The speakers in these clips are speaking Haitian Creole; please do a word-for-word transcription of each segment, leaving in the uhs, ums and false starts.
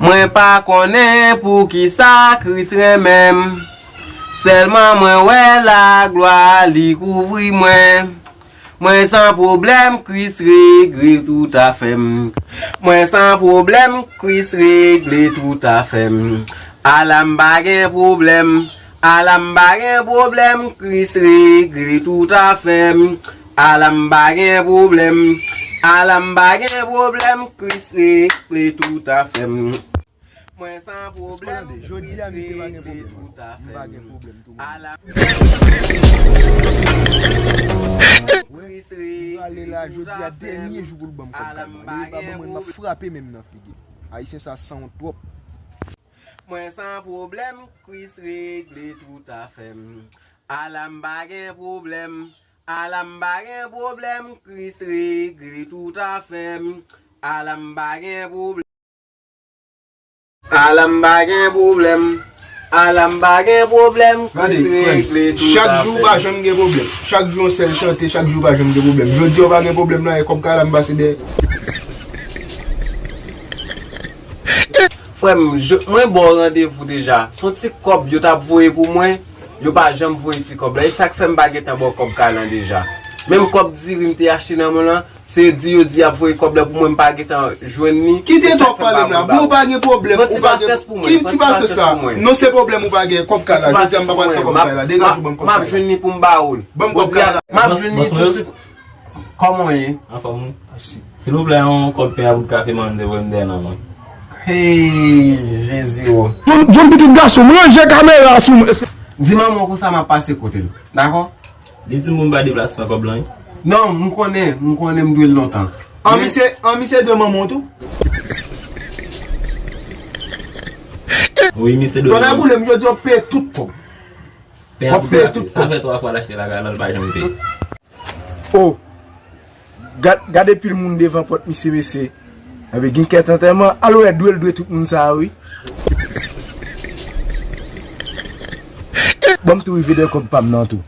Mwen pa konnen poukisa Kris renmen m. Sèlman mwen wè laglwa li kouvri mwen. Mwen san pwoblèm, Kris regle tout afè m. Mwen san pwoblèm, Kris regle tout afè m. Ala m pa gen pwoblèm, ala m pa gen pwoblèm, Kris regle tout afè m. Ala m pa gen pwoblèm, ala m pa gen pwoblèm, Kris regle tout afè m. Mwen san pwoblèm, Kris regle tout afè m. Ala m pa gen pwoblèm tou, mwen. Ala m pa gen pwoblèm tou, mwen. Mwen prale la, jodi a dènye jou pou l ban m kòb kay mwen. Li pa ban mwen, m ap frape menm nan figi l. Ayisyen sa sanwont twòp. Mwen san pwoblèm, Kris regle tout afè m. Ala m pa gen pwoblèm, ala m pa gen pwoblèm, Kris regle tout afè m. Ala m pa gen pwoblèm. Ala m pa gen pwoblèm. Ala m pa gen pwoblèm. Gade, Kris frè m, regle tout afè m. Chak jou ou pa janm gen pwoblèm. Chak jou yon sèl chante, chak jou ou pa janm gen pwoblèm. Jodi a ou pa gen pwoblèm nan, e kòb kay la m pase dèyè. Frè m, je- mwen ba w randevou deja. Se yon ti kòb yo t ap voye pou mwen, yo pa janm voye ti kòb la. E sa k fè m pa gentan ba w kòb kay lan deja. Menm kòb diri m te achte nan men w lan, se di yo di y ap voye kòb la pou mwen, m pa gentan jwenn li. Kite twòp pale m la. Bon, ou pa gen pwoblèm, ou pa gen. Ki ti pasyans pou mwen? Non, se pwoblèm ou pa gen. Kòb kay la, jodi a m pa pral san kòb kay la. Degaje w, ban m kòb kay la. M ap jwenn li pou m ba w l. Ban m kòb kay la. M ap jwenn li tousuit. Kòman w ye? Anfòm wi. Silvouplè, yon kòb pen a bout kafe m ande voye m dèyè nan mwen. Hey, Jezi o. John, John pitit gason m, ranje kamera sou mwen. Di manman w konsa m ap pase kote l. Dakò? Li di m pou m pa deplase san kòb lan wi. Non, m konnen, m konnen m dwe l lontan. An misye, an misye dwe manman w tou. Wi, misye dwe manman m. Tonnè boule m, jodi w ap peye tout kòb. W ap peye tout kòb. Sa fè twa fwa l achte lakay lan, l pa janm peye. Oh! Gad, gade pil moun devan pòt misye, mesye. Enben, gen kèt antèman. Al wè, dwe l dwe tout moun sa a, wi. Ban m tou rive dèyè kòb pa m nan tou.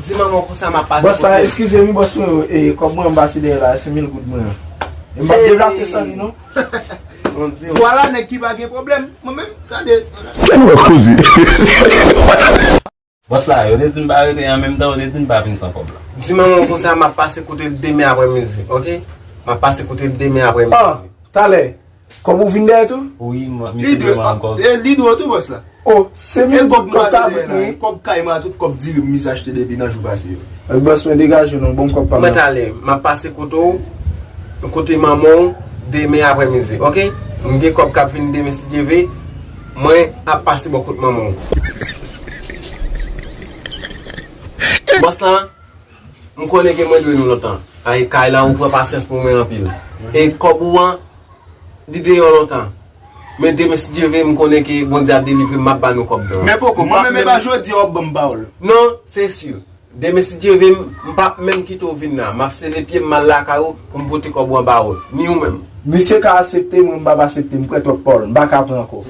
Di manman w konsa m ap pase kote l. Bòs la, eskize m, bòs mwen, e, kòb mwen m pase dèyè la, se mil goud mwen an. E m p ap deplase san li, non. Bondye. Vwala nèg ki pa gen pwoblèm. Mwen menm, gade. Fè nou wè koze. Bòs la, yo te di m pa rete, an menm tan, yo te di m pa vin san kòb la. Di manman w konsa, m ap pase kote l demen aprèmidi, oke? M ap pase kote l demen aprèmidi. Ah, talè, kòb ou vin dèyè tou? Wi, m, misye dwe manman m kòb. E, li dwe tou, bòs la. Oh, se mil goud kòb sa vin, wi. Kòb kay mwen, tout kòb diri m misye achte depi nan jou pase yo. Bòs mwen, degaje non, ban m kòb pa m nan. Mwen t ale, m ap pase kote w, kote manman w, demen aprèmidi, oke? M gen kòb k ap vin demen si Dye ve, mwen ap pase bò kot manman w. Bòs la, m konnen ke mwen dwe nou lontan. Ay, kay la, ou pran pasyans pou mwen anpil. E kòb ou an, li deyò lontan. Men demen, si Dye ve, m konnen ke Bondye ap delivre m, m ap ba nou kòb nan. Men poko, mwen menm, e pa jodi a w ap ban m ba w l. Non, se si. Demen, si Dye ve, m, m p ap menm kite w vin la. M ap sele pye m, m al lakay ou pou m pote kòb ou an ba ou. Ni ou menm. Misye ka aksepte, mwen m p ap aksepte, m prè twòp pa w l, m pa ka pran ankò.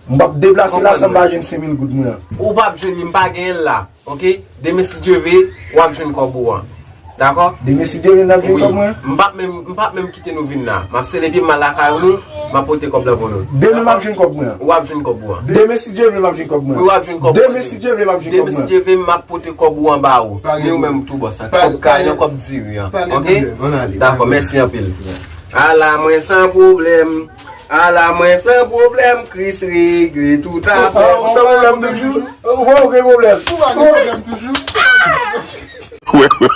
M p ap deplase la san m pa jwenn senk mil goud mwen an. Ou p ap jwenn li, m pa genyen l la. Oke? Demen, si Dye ve, w ap jwenn kòb ou an. Dakò? Demen, si Dye ve, n ap jwenn kòb mwen? Wi. M p ap menm, m p ap menm kite nou vin la. M ap sele pye m al lakay nou, m ap pote kòb la pou nou. Demen, m ap jwenn kòb mwen an. W ap jwenn kòb ou an. Demen, si Dye ve, m ap jwenn kòb mwen an. Wi, w ap jwenn kòb ou an. Demen, si Dye ve, m ap jwenn kòb mwen an. Demen, si Dye ve, m ap pote kòb ou an ba ou. Ni ou menm tou, bòs la. Kòb kay lan, kòb diri an. Oke? Dakò, mèsi anpil. Ala mwen san pwoblèm. Ala mwen san pwoblèm, Kris regle tout afè. Ou san pwoblèm toujou? Ou pa gen pwoblèm. Ou pa gen pwoblèm toujou? Wè, wè,